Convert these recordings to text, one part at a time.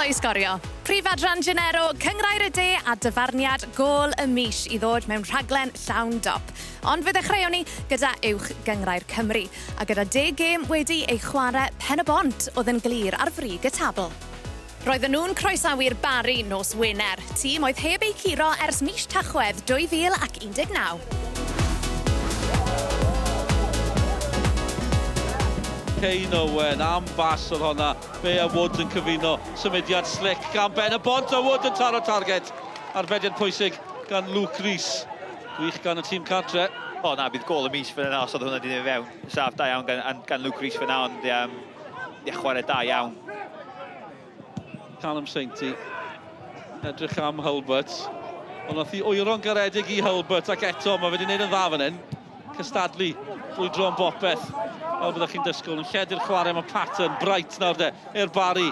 Croeso i Sgorio. Prif adran Genero, Cynghrair y De a dyfarniad gôl y mis i ddod mewn rhaglen llawn dop. Ond fe ddechreuon ni gyda Uwch Gynghrair Cymru, a gyda deg gêm wedi ei chwarae Pen-y-bont oedd yn glir ar frig y tabl. Roedden nhw'n croesawu'r Barri nos Wener, tîm oedd heb eu curo ers mis Tachwedd 2019. Kane Owen am bas oedd honna. Fe a Wood yn cyfuno symudiad slick gan Ben y Bont a Wood yn taro targed. Arbediad pwysig gan Luke Rees. Gwych gan y tîm cartre. O na, bydd gôl y mis fan yna os oedd hwnna wedi mynd fewn. Saf da iawn gan, gan Luke Rees fan yna, ond um, Ie, chwarae da iawn. Callum Sainty. Edrych am Hulbert. Ond nath i oero'n garedig i Hulbert ac eto mae fe wedi gwneud yn dda fan hyn. Cystadlu, brwydro am bopeth. Fel byddwch chi'n dysgwyl. Yn lledu'r chwarae mae Patton, Bright nawr de, i'r Barry.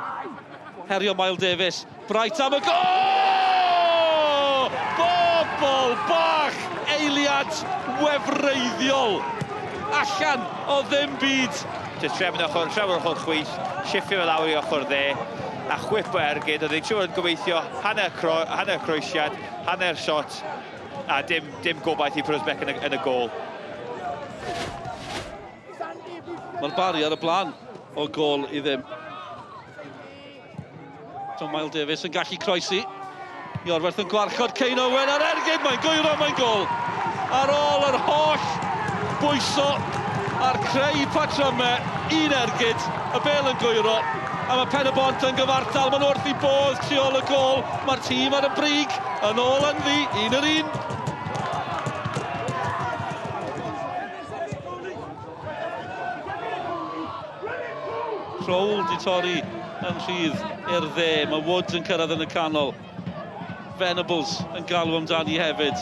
Herio Miles Davies. Bright am y gol! Bobl bach! Eiliad wefreiddiol! Allan o ddim byd! Jyst trefn ochr, trefn ochr chwith, shiffio fe lawr i ochr dde, a chwip o ergyd, oedd hi'n siŵr yn gobeithio hanner, cro, hanner croesiad, hanner shot, a dim, dim gobaith i Prysbeck yn y, yn y gôl. Mae'r Barri ar y blaen o gôl i ddim. Tom Miles Davies yn gallu croesi. Iorwerth yn gwarchod Kane Owen ar ergyd, mae'n gwyro, mae'n gol. Ar ôl yr holl bwyso a'r creu patrymau, un ergyd, y bel yn gwyro, a mae Pen y Bont yn gyfartal, maen nhw wrth i bodd tu ôl y gol, mae'r tîm ar y brig, yn ôl ynddi, un yr un. Crowell di torri yn rhydd i'r dde. Mae Woods yn cyrraedd yn y canol. Venables yn galw amdani hefyd.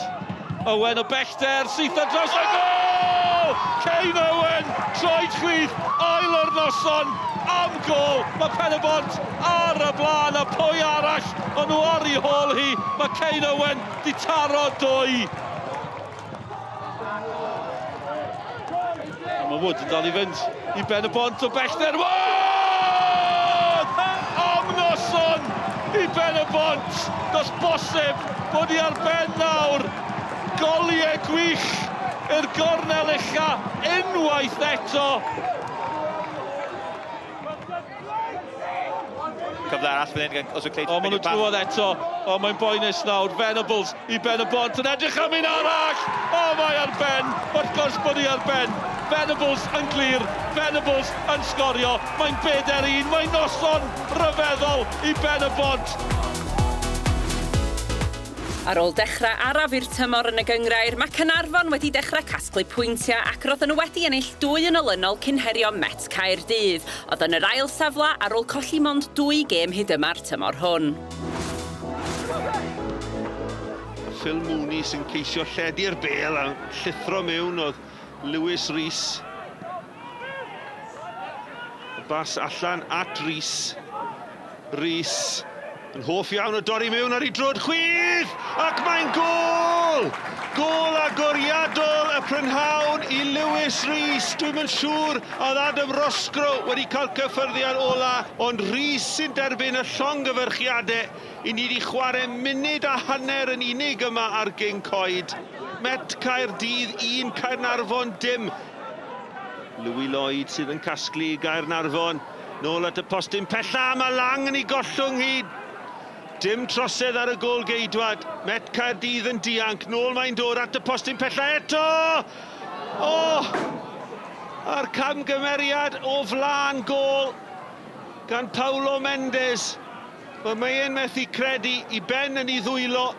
Owen o bellter, syth ar draws y gol! Kane Owen, troed chwith, ail o'r noson, am gol. Mae Pen-y-bont ar y blaen a pwy arall o'n nhw ar ei hôl hi. Mae Kane Owen di taro dwy. A mae Wood yn dal i fynd i ben y bont o bellter. Wood! Am noson i ben y bont. Does bosib bod hi ar ben nawr. Goliau gwych i'r gornel ucha unwaith eto. Cyfle arall fan hyn os yw Clayton... O, maen nhw drwodd eto. O, mae'n boenus nawr. Venables i Ben y Bont yn edrych am un arall. O, mae ar ben. Wrth gwrs bod hi ar ben. Venables yn glir. Venables yn sgorio. Mae'n bedair un. Mae'n noson ryfeddol i Ben y Bont. Ar ôl dechrau araf i'r tymor yn y gynghrair, mae Caernarfon wedi dechrau casglu pwyntiau ac roedden nhw wedi ennill dwy yn olynol cyn herio Met Caerdydd, oedd yn yr ail safle ar ôl colli mond dwy gêm hyd yma'r tymor hwn. Phil Mooney sy'n ceisio lledu'r bêl a llithro mewn oedd Lewis Rees. Y bas allan at Rees. Rees yn hoff iawn o dorri mewn ar ei droed chwith ac mae'n gôl! Gôl agoriadol y prynhawn i Lewis Rees. Dwi'm yn siŵr oedd Adam Roscrow wedi cael cyffyrddiad ola, ond Rees sy'n derbyn y llongyfarchiadau. I ni wedi chwarae munud a hanner yn unig yma ar Gyn Coed. Met Caerdydd 1, Caernarfon dim. Louis Lloyd sydd yn casglu i Gaernarfon. Nôl at y postyn pella, mae Lang yn ei gollwng hi. Dim trosedd ar y gôl geidwad. Met Caerdydd yn dianc. Nôl mae'n dod at y postyn pella eto! O! A'r camgymeriad o flaen gôl gan Paulo Mendes. Wel, mae e'n methu credu i ben yn ei ddwylo.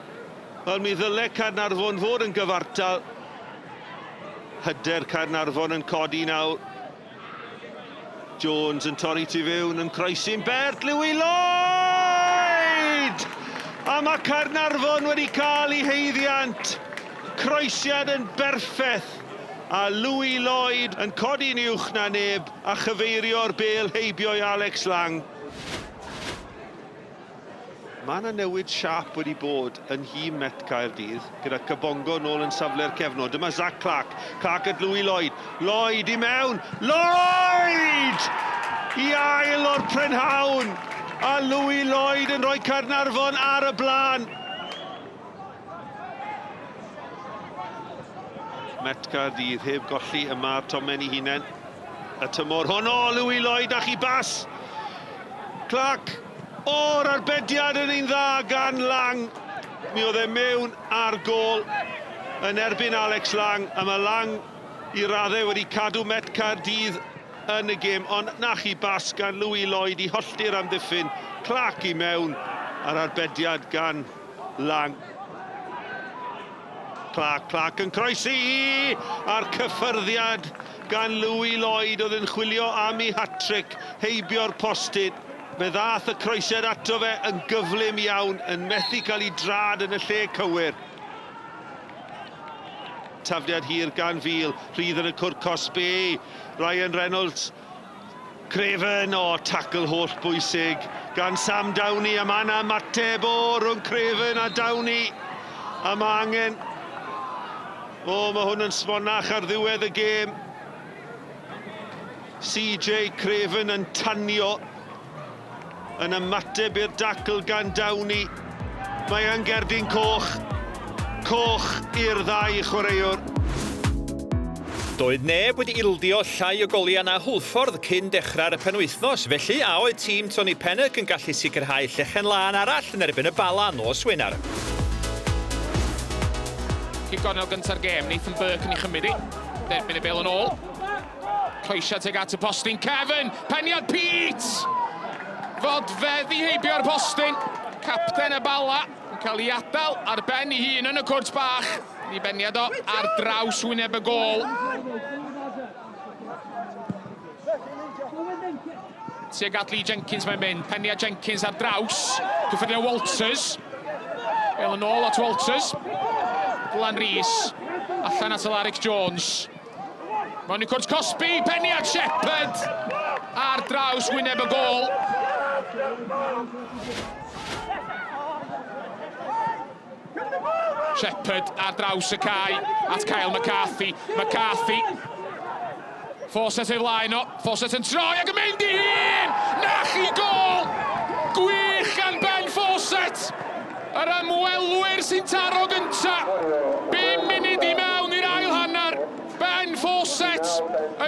Wel, mi ddyle Caernarfon fod yn gyfartal. Hyder Caernarfon yn codi nawr. Jones yn torri tu fewn yn croesi'n bert, Louis Lloyd! A mae Caernarfon wedi cael ei haeddiant. Croesiad yn berffeth. A Louis Lloyd yn codi'n uwch na neb a chyfeirio'r bêl heibio i Alex Lang. Mae yna newid siâp wedi bod yn nhîm Met Caerdydd, gyda Kabongo nôl yn safle'r cefnwr. Dyma Zach Clark. Clark at Louis Lloyd. Lloyd i mewn. Lloyd! I ail o'r prynhawn! A Louis Lloyd yn rhoi Caernarfon ar y blaen. Met Caerdydd heb golli y mae'r tomen i hunain. Y tymor hwn, o, Louis Lloyd a chi bas! Clark, o'r arbediad yn un dda gan Lang. Mi oedd e mewn ar gôl yn erbyn Alex Lang, a mae Lang i raddau wedi cadw Met Caerdydd yn y gêm, ond na chi bas gan Louis Lloyd i hollti'r amddiffyn, Clark i mewn a'r arbediad gan Lang. Clark, Clark yn croesi a'r cyffyrddiad gan Louis Lloyd oedd yn chwilio am ei hat-trick heibio'r postyn. Fe ddath y croesiad ato fe yn gyflym iawn, yn methu cael ei drad yn y lle cywir. Tafliad hir gan Fil, rhydd yn y cwrt cosbi. Ryan Reynolds, Craven, o, tackle holl bwysig gan Sam Downey, a mae yna ymateb o rhwng Craven a Downey, a mae angen, o, mae hwn yn smonach ar ddiwedd y gêm. CJ Craven yn tanio yn ymateb i'r dacl gan Downey. Mae yn gerdyn coch. Coch i'r ddau chwaraewr. Doedd neb wedi ildio llai o goliau na Hwlffordd cyn dechrau'r penwythnos, felly a oedd tîm Tony Pennock yn gallu sicrhau llechen lân arall yn erbyn y Bala nos Wener? Cic gornel gynta'r gêm, Nathan Burke yn ei chymryd hi. Derbyn y bêl yn ôl. Croesiad tuag at y postyn, Kevin, peniad Pete! Fodfedd i heibio'r postyn. Capten y Bala yn cael ei adael ar ben ei hun yn y cwrt bach. Ei beniad o ar draws wyneb y gôl. Tuag at Lee Jenkins mae'n mynd. Peniad Jenkins ar draws. Cyffredin Walters. Bel yn ôl at Walters. Dylan Rees. Allan at Alaric Jones. Mewn i cwrt cosbi, peniad Shepherd ar draws wyneb y gôl. Shepherd ar draws y cae at Kyle McCarthy. McCarthy. Fawcett ei flaen o. Fawcett yn troi ac yn mynd i hun! Na chi gôl! Gwych gan Ben Fawcett! Yr ymwelwyr sy'n taro gynta. Bum munud i mewn i'r ail hanner. Ben Fawcett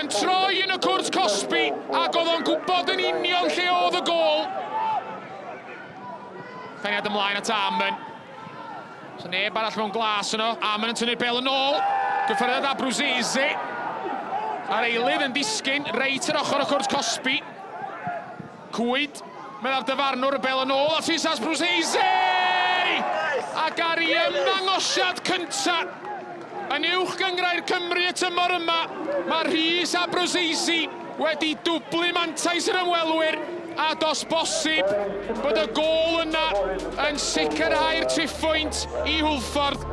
yn troi yn y cwrt cosbi ac oedd o'n gwybod yn union lle oedd y gôl. Peniad ymlaen at Amon. So neb arall mewn glas yno. Amon yn tynnu'r bel yn ôl. Gyffyrddiad Abruzzese. A'r eilydd yn disgyn reit ar ochr y cwrt cosbi. Cwyd, meddai'r dyfarnwr, y bel yn ôl at Isas Bruzzese! Ac ar ei ymddangosiad cynta yn uwch gynghrair Cymru y tymor yma, mae Rhys Abruzzese wedi dwblu mantais yr ymwelwyr a dos bosib bod y gôl yna yn sicrhau'r triphwynt i Hwlffordd.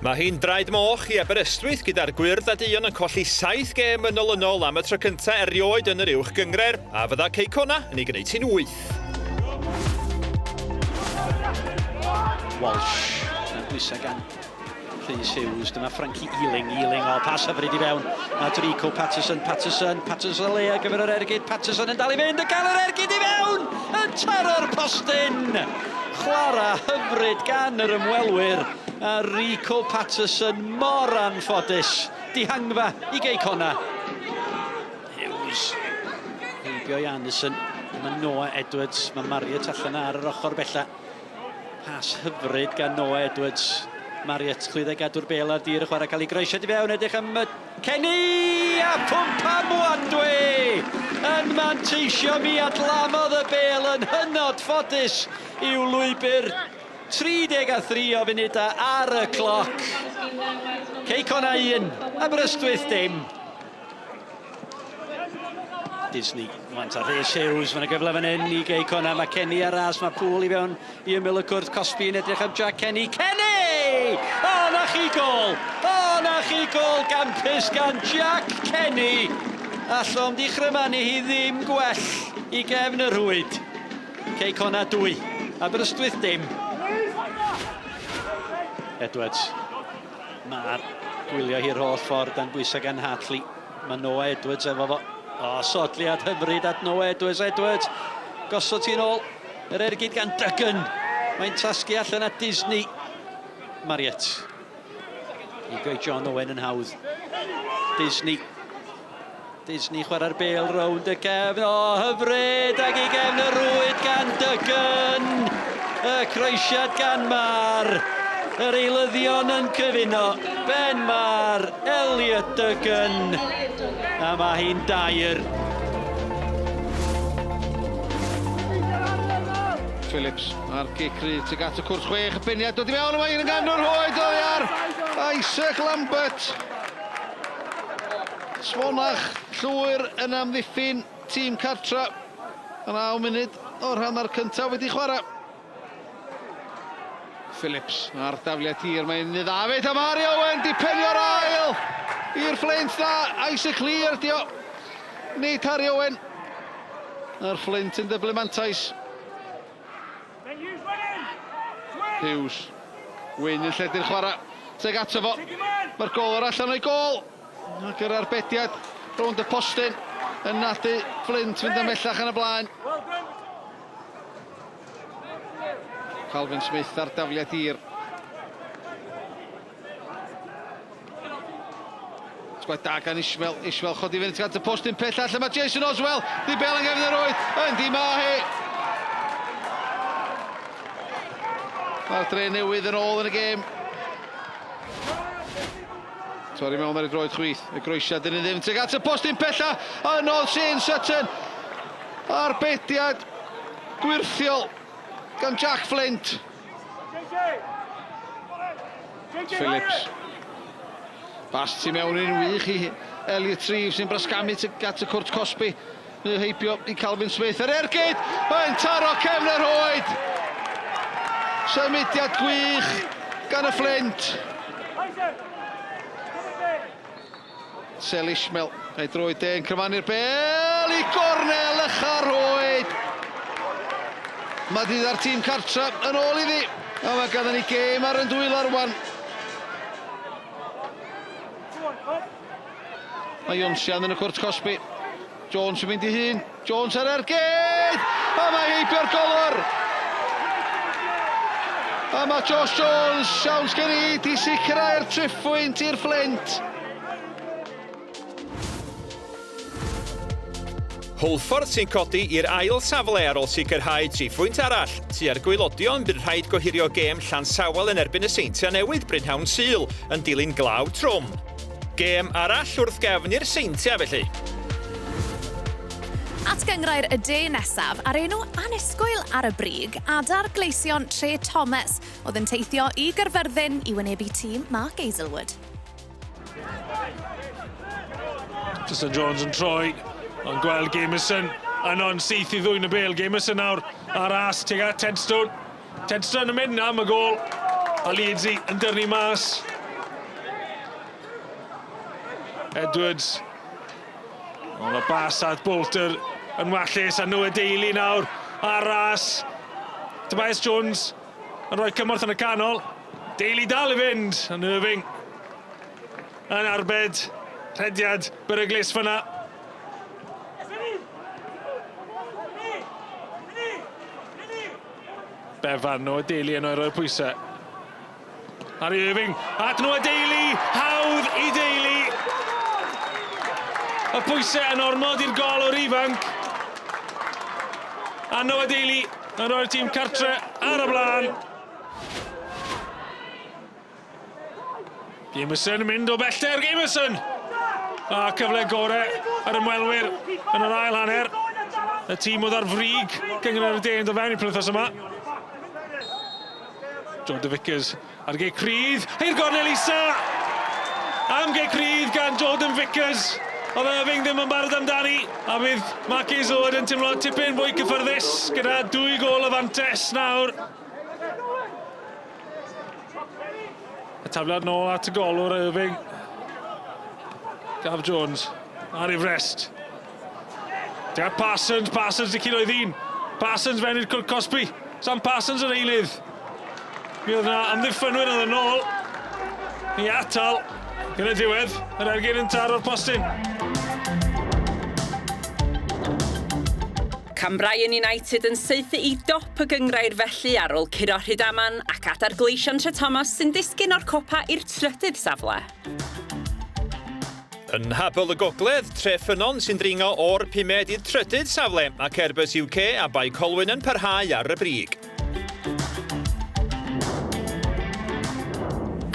Mae hi'n draed moch i Aberystwyth gyda'r Gwyrdd a Duon yn colli saith gêm yn olynol am y tro cyntaf erioed yn yr Uwch Gynghrair, a fydda Cei Connah yn ei gwneud hi'n wyth. Walsh, dan bwysau gan Rhys Hughes, dyma Frankie Ealing, Ealing, o, pas hyfryd i fewn, at Rico Patterson, Patterson, Patterson le ar gyfer yr ergyd, Patterson yn dal i fynd, yn cael yr ergyd i fewn, yn taro'r postyn! Chwarae hyfryd gan yr ymwelwyr. A Rico Patterson mor anffodus. Dihangfa i Gei Connah. Hughes. Heibio i Anderson. Mae Noah Edwards. Mae Marriott allan ar yr ochr bella. Pas hyfryd gan Noah Edwards. Marriott chwyddo gadw'r bel ar dir y chwarae cael ei groesiad i fewn. Edrych am Kenny a Pwmpa Mwandwe yn manteisio mi adlamodd y bel yn hynod ffodus i'w lwybr. 33 o funudau ar y cloc. Cei Connah 1, Aberystwyth dim. Disney, want ar Rhys Hughes, mae'n gyfle fan hyn i Gei Connah, mae Kenny ar ras, mae Poole i fewn i ymyl y cwrt, Cosby yn edrych am Jack Kenny, Kenny! O, na chi gol! O, na chi gol gampus gan Jack Kenny! Allom di chrymanu hi ddim gwell i gefn y rhwyd. Cei Connah 2, Aberystwyth dim. Edwards. Mae'r gwylio hi'r holl ffordd dan bwysau gan Hartley. Mae Noah Edwards efo fo. O, sodliad hyfryd at Noah Edwards. Edwards, gosod ti'n ôl. Yr ergyd gan Duggan. Mae'n tasgu allan at Disney. Marriott. I gweud John Owen yn hawdd. Disney. Disney chwarae'r bêl rownd y cefn. O, hyfryd! Ac i gefn y rwyd gan Duggan. Y croesiad gan Mar. Yr eilyddion yn cyfuno. Ben Mar, Elliot Duggan. A mae hi'n dair. Phillips a'r gic rydd tuag at y cwrt chwech, y beniad dod i mewn, a mae un yn ganwr hoed oddi ar Isaac Lambert. Sfonach llwyr yn amddiffyn tîm cartra. Y 9 munud o'r hanner cyntaf wedi chwarae. Phillips ar dafliad hir, mae'n un dda fyd a Mario Owen di penio'r ail i'r Fflint na, Isaac Lee ydi o. Nid Harry Owen. A'r Fflint yn dyblu mantais. Hughes. Wyn yn lledu'r chwarae. Teg ato fo. Mae'r gol ar allan o'i gol. Ac yr arbediad rownd y postyn yn nadu Flint fynd ymhellach yn y blaen. Calvin Smith ar dafliad hir. Sgwad da gan Ishmael. Ishmael chodi fyny tuag at y postyn pellach lle mae Jason Oswell. Di bel yng nghefn yr rwyd. Yndi mae hi. Mae'r dre newydd yn ôl yn y gêm. Torri mewn ar ei droed chwith. Y groesiad yn ei ddim tuag at y postyn pella. Yno Shane Sutton. Arbediad gwirthiol gan Jack Flint. Phillips. Bas tu mewn yn wych i Elliot Reeves sy'n brasgamu at y cwrt cosbi. Neu heibio i Calvin Smith. Yr ergyd! Mae'n taro cefn yr hoed! Symudiad gwych gan y Flint. Sel Ishmael, ei droed de yn cryfannu'r bel i gornel ycha'r rhwyd. Mae didda'r tîm cartra yn ôl iddi. A mae ganddyn ni gêm ar yn dwylo rwan. Mae Ionsian yn y cwrt cosbi. Jones yn mynd i hun. Jones ar ergyd! A mae heibio'r golwr! A mae Josh Jones, siawns gen i, di sicrhau'r triphwynt i'r Fflint. Hwlffordd sy'n codi i'r ail safle ar ôl sicrhau triphwynt arall. Tua'r gwaelodion, bu'n rhaid gohirio gêm Llansawel yn erbyn y Seintiau Newydd brynhawn Sul yn dilyn glaw trwm. Gêm arall wrth gefn i'r Seintiau felly. At gynghrair y De nesaf, a'r enw annisgwyl ar y brig, Adar Gleision Tre Thomas oedd yn teithio i Gaerfyrddin i wynebu tîm Mark Aizlewood. Tristan Jones yn troi, ond gweld Gamerson yno'n syth i ddwyn y bêl. Gamerson nawr ar as tuag at Tedstone. Tedstone yn mynd am y gôl, a Leedsi yn dyrnu mas. Edwards. Ond mae bas at Bolter yn wallus a Noah Daly nawr ar ras. Tobias Jones yn rhoi cymorth yn y canol. Daly dal i fynd, yn Irving yn arbed rhediad beryglus fyna. Bevan, Noah Daly yn o'i roi'r pwysau. Harry Irving at Noah Daly, hawdd i Daly. Y pwysau yn ormod i'r gol o'r ifanc. A Noah Daly yn rhoi'r tîm cartre ar y blaen. Gamerson yn mynd o bellter, Gamerson! A cyfle gore yr ymwelwyr yn yr ail hanner. Y tîm oedd ar frig Gynghrair y De yn dod fewn i'r penwythnos yma. Jordan Vickers ar gei crydd, i'r gornel isa! Am gei crydd gan Jordan Vickers. Oedd Irving ddim yn barod amdani, a bydd Mark Hazelwood yn teimlo tipyn fwy cyffyrddus gyda dwy gôl o fantes nawr. Y tafliad nôl at y golwr Irving. Gav Jones ar ei frest. Tuag Parsons, Parsons di curo i ddyn. Parsons fewn i'r cwrt cosbi. Sam Parsons yr eilydd. Mi oedd yna amddiffynwyr oedd yn ôl. I atal. Gyda diwedd, yr ergyd yn taro'r postyn. Cambrian United yn saethu i dop y gynghrair felly ar ôl curo Rhydaman ac Adar Gleision Trethomas sy'n disgyn o'r copa i'r trydydd safle. Yn Nhabl y Gogledd, Treffynnon sy'n dringo o'r pumed i'r trydydd safle ac Airbus UK a Bae Colwyn yn parhau ar y brig.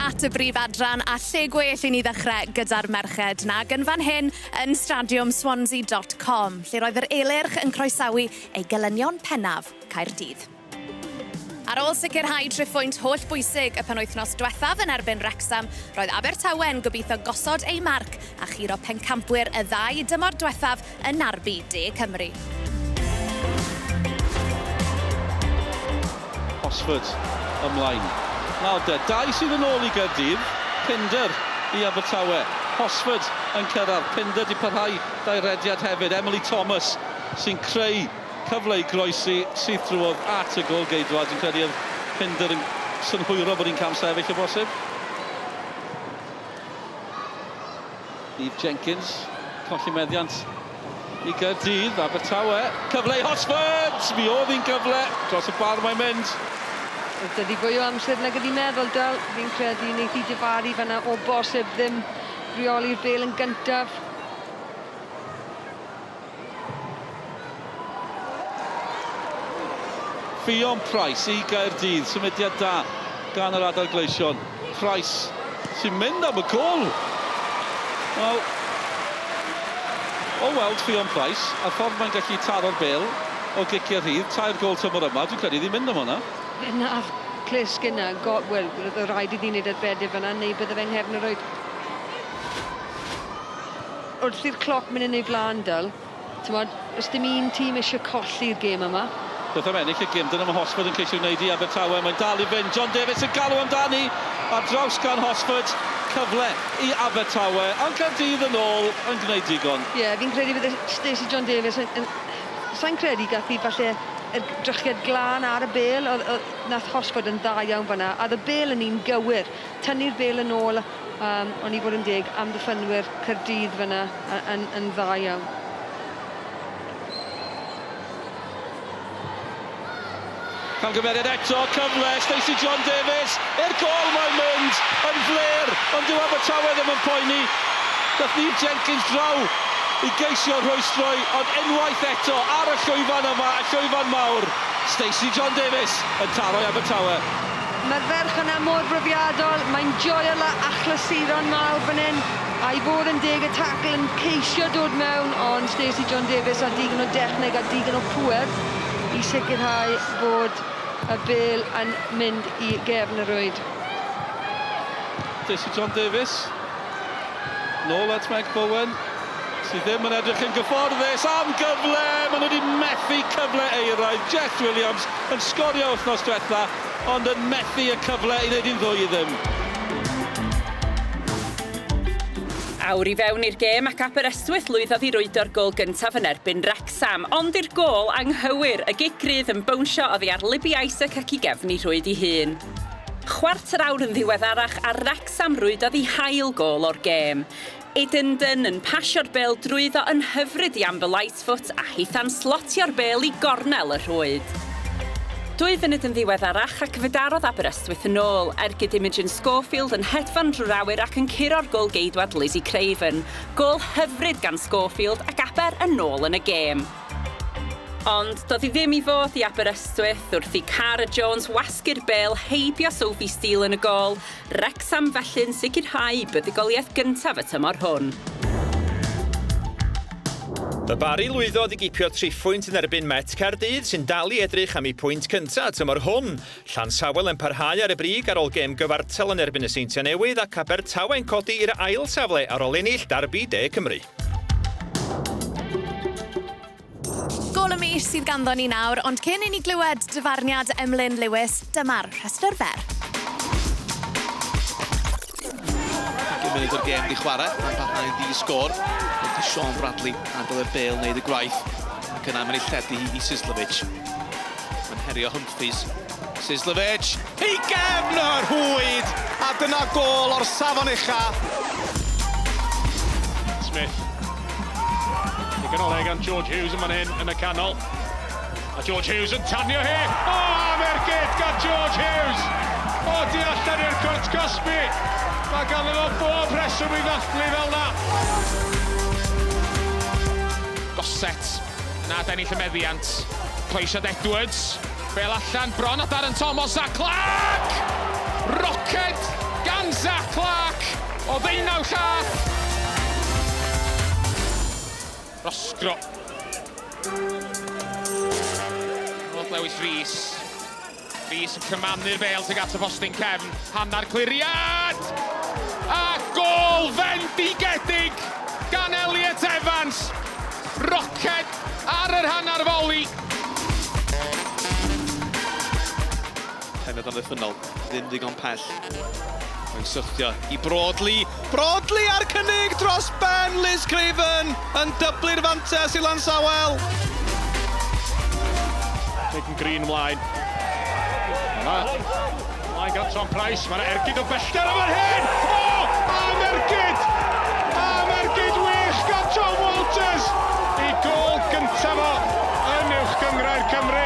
At y brif adran a lle gwell i ni ddechrau gyda'r merched nag yn fan hyn yn Stadiwm Swansea dot com, lle roedd yr Elyrch yn croesawu eu gelynion pennaf, Caerdydd. Ar ôl sicrhau triphwynt hollbwysig y penwythnos dwethaf yn erbyn Wrecsam, roedd Abertawe'n gobeithio gosod eu marc a churo pencampwyr y ddau dymor dwethaf yn Narbi, De Cymru. Hosford ymlaen. Nawr de, dau sydd yn ôl i Gaerdydd, Pinder i Abertawe. Hosford yn cyrraedd, Pinder 'di parhau 'da'i rediad hefyd. Emily Thomas sy'n creu cyfle i groesi, syth drwodd at y gôl-geidwad. Dwi'n credu oedd Pinder yn synhwyro bod hi'n camsefyll o bosib. Eve Jenkins, colli meddiant i Gaerdydd, Abertawe, cyfle i Hosford! Mi oedd hi'n gyfle, dros y bar mae'n mynd. Oedd 'da fi fwy o amser nag oedd hi'n meddwl, Del. Fi'n credu wneith hi difaru fan'na o bosib ddim rheoli'r bêl yn gyntaf. Ffion Price i Gaerdydd, symudiad da gan yr Adar Gleision. Price sy'n mynd am y gôl! Wel, o weld Ffion Price, a'r ffordd mae'n gallu taro'r bêl o giciau rhydd, tair gôl tymor yma, dwi'n credu iddi mynd am hwnna. Fe nath Chris gynna, wel, roedd rhaid iddi wneud arbediad fan'na neu bydde fe'n nghefn y rwyd. Wrth i'r cloc mynd yn ei flaen, Dyl, t'mod, does dim un tîm eisiau colli'r gêm yma. Beth am ennill y gêm? Dyna mae Hosford yn ceisio wneud i Abertawe. Mae'n dal i fynd. John Davies yn galw amdani. Ar draws gan Hosford. Cyfle i Abertawe. Ond Caerdydd yn ôl yn gwneud digon. Ie, fi'n credu bydde Stacey John Davies yn... yn Sa i'n credu gath hi falle yr drychiad glân ar y bêl. O'dd o'dd nath Hosford yn dda iawn fan'na. A o'dd y bêl yn un gywir. Tynnu'r bêl yn ôl Yym, ond i fod yn deg, amddiffynwyr Caerdydd fan'na yn, yn dda iawn. Camgymeriad eto, cyfle, Stacey John Davies, i'r gôl mae'n mynd, yn flêr, ond dyw Abertawe ddim yn poeni. Daeth Neve Jenkins draw i geisio rhwystroi, ond unwaith eto ar y llwyfan yma, y llwyfan mawr, Stacey John Davies yn taro i Abertawe. Mae'r ferch yna mor brofiadol, mae'n joio la achlysuron mawr fan hyn, a i fod yn deg y tacl yn ceisio dod mewn, ond Stacey John Davies a digon o dechneg a digon o pŵer i sicrhau bod y bêl yn mynd i gefn y rwyd. Stacey John Davies, nôl at Meg Bowen, sydd ddim yn edrych yn gyfforddus am gyfle, maen nhw wedi methu cyfle euraidd, Jess Williams yn sgorio wythnos diwetha, ond yn methu y cyfle i wneud hi'n ddwy i ddim. Awr i fewn i'r gêm ac Aberystwyth lwyddodd i rwydo'r gôl gyntaf yn erbyn Wrecsam, ond i'r gôl anghywir, y gic rydd yn bownsio oddi ar Libby Isaac ac i gefn i rhwyd ei hun. Chwarter awr yn ddiweddarach a Wrecsam rwydodd eu hail gôl o'r gêm. Idenden yn pasio'r bêl drwyddo yn hyfryd i Amber Lightfoot a hitha'n slotio'r bêl i gornel y rhwyd. Dwy funud yn ddiweddarach ac fe darodd Aberystwyth yn ôl, ergyd Imogen Schofield yn hedfan drwy'r awyr ac yn curo'r gôl-geidwad Lizzie Craven. Gôl hyfryd gan Schofield ac Aber yn ôl yn y gêm. Ond doedd hi ddim i fod i Aberystwyth wrth i Cara Jones wasgu'r bêl heibio Sophie Steele yn y gôl, Wrecsam felly'n sicrhau buddugoliaeth gyntaf y tymor hwn. Y Barri lwyddodd i gipio triphwynt yn erbyn Met Caerdydd sy'n dal i edrych am eu pwynt cyntaf y tymor hwn. Llansawel yn parhau ar y brig ar ôl gêm gyfartal yn erbyn y Seintiau Newydd ac Abertawe'n codi i'r ail safle ar ôl ennill darbi De Cymru. Gôl y mis sydd ganddo ni nawr, ond cyn i ni glywed dyfarniad Emlyn Lewis, dyma'r rhestr fer. Ugain munud o'r gêm 'di chwarae, mae'n parhau'n ddi-sgôr wrth i Sean Bradley adael i'r bêl wneud y gwaith ac yna mae'n ei lledu hi i Sislovic. Mae'n herio Humphreys. Sislovic i gefn y rhwyd a dyna gôl o'r safon ucha. Smith. Digon o le gan George Hughes yn fan hyn yn y canol. A George Hughes yn tanio hi. O, am ergyd gan George Hughes! O, di allan i'r cwrt cosbi. Mae ganddo fo bob rheswm i ddathlu fel na. Gosset. Yna adennill y meddiant. Cleisiad Edwards. Bel allan, bron a Darren Thomas, Zach Clark! Roced gan Zach Clark o ddeunaw llath. Roscro. Rod Lewis Rees. Rees yn cymanu'r bel tuag at y postyn cefn. Hannar cliriad! A gol fendigedig gan Elliot Evans! Roced ar yr hannar foli. Pennod amddiffynnol, ddim ddigon pell. Mae'n syrthio i Broadley. Broadley ar cynnig dros ben Liz Craven yn dyblu'r fantes i Lansawel. Nathan Green mlaen. Yma. Mlaen gan Tom Price. Mae'n ergyd o bellter am yr hyn! O! Am ergyd! Am ergyd wych gan Tom Walters! I gol gyntaf o yn uwch gynghrair Cymru.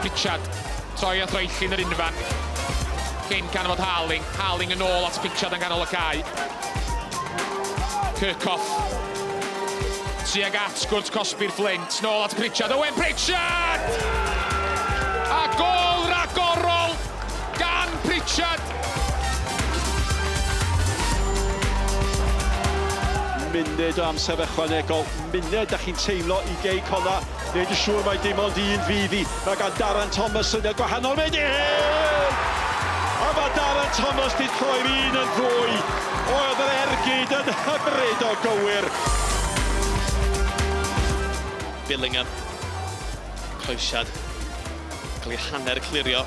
Pritchard, troi a throellyn yr unfan. Cyn canfod Harling. Harling yn ôl at Pritchard yn ganol y cae. Kirchhoff. Tuag at gwrt cosbi'r Flint. Nôl at Pritchard. Owen Pritchard! A gol ragorol gan Pritchard! Munud o amser ychwanegol, munud da chi'n teimlo i Gei Connah, wneud yn siŵr mai dim ond un fydd hi. Mae gan Darren Thomas syniad gwahanol mynd i hyn! A mae Darren Thomas di troi'r un yn ddwy. Oedd yr ergyd yn hyfryd o gywir. Billingham. Croesiad. Cael ei hanner clirio.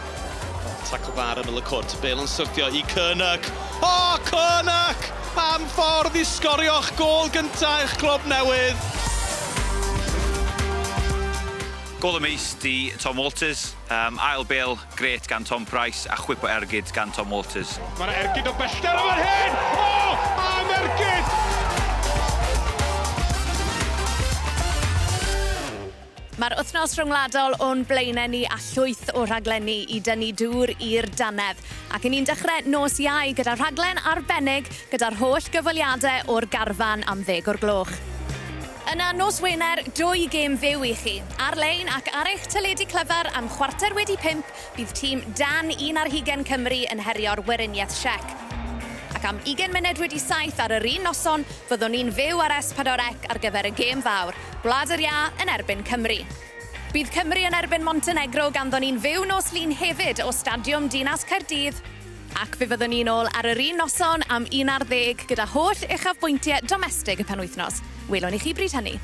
Tacl dda ar ymyl y cwrt. Bale yn syrthio i Curnock. O, Curnock! Am ffordd i sgorio'ch gôl gyntaf i'ch clwb newydd. Gol y mis di Tom Walters. Ail bel gret gan Tom Price a chwip o ergyd gan Tom Walters. Mae'n ergyd o bellter am yr hyn! O! Am ergyd! Mae'r wythnos rhyngwladol o'n blaenau ni a llwyth o rhaglenni i dynnu dŵr i'r dannedd. Ac i ni'n dechrau nos Iau gyda rhaglen arbennig gyda'r holl gyfweliadau o'r garfan am 10 o'r gloch. Yna nos Wener, dwy gêm fyw i chi. Ar-lein ac ar eich teledu clyfar am 5:15 bydd tîm dan 21 Cymru yn herio'r Weriniaeth Siec. Ac am 7:20 ar yr un noson, fyddwn ni'n fyw ar S4C ar gyfer y gêm fawr, Gwlad yr Iâ yn erbyn Cymru. Bydd Cymru yn erbyn Montenegro ganddon ni'n fyw nos Lun hefyd o Stadiwm Dinas Caerdydd. Ac fe fyddwn ni'n ôl ar yr un noson am 11 gyda holl uchafbwyntiau domestig y penwythnos. Welwn i chi bryd hynny.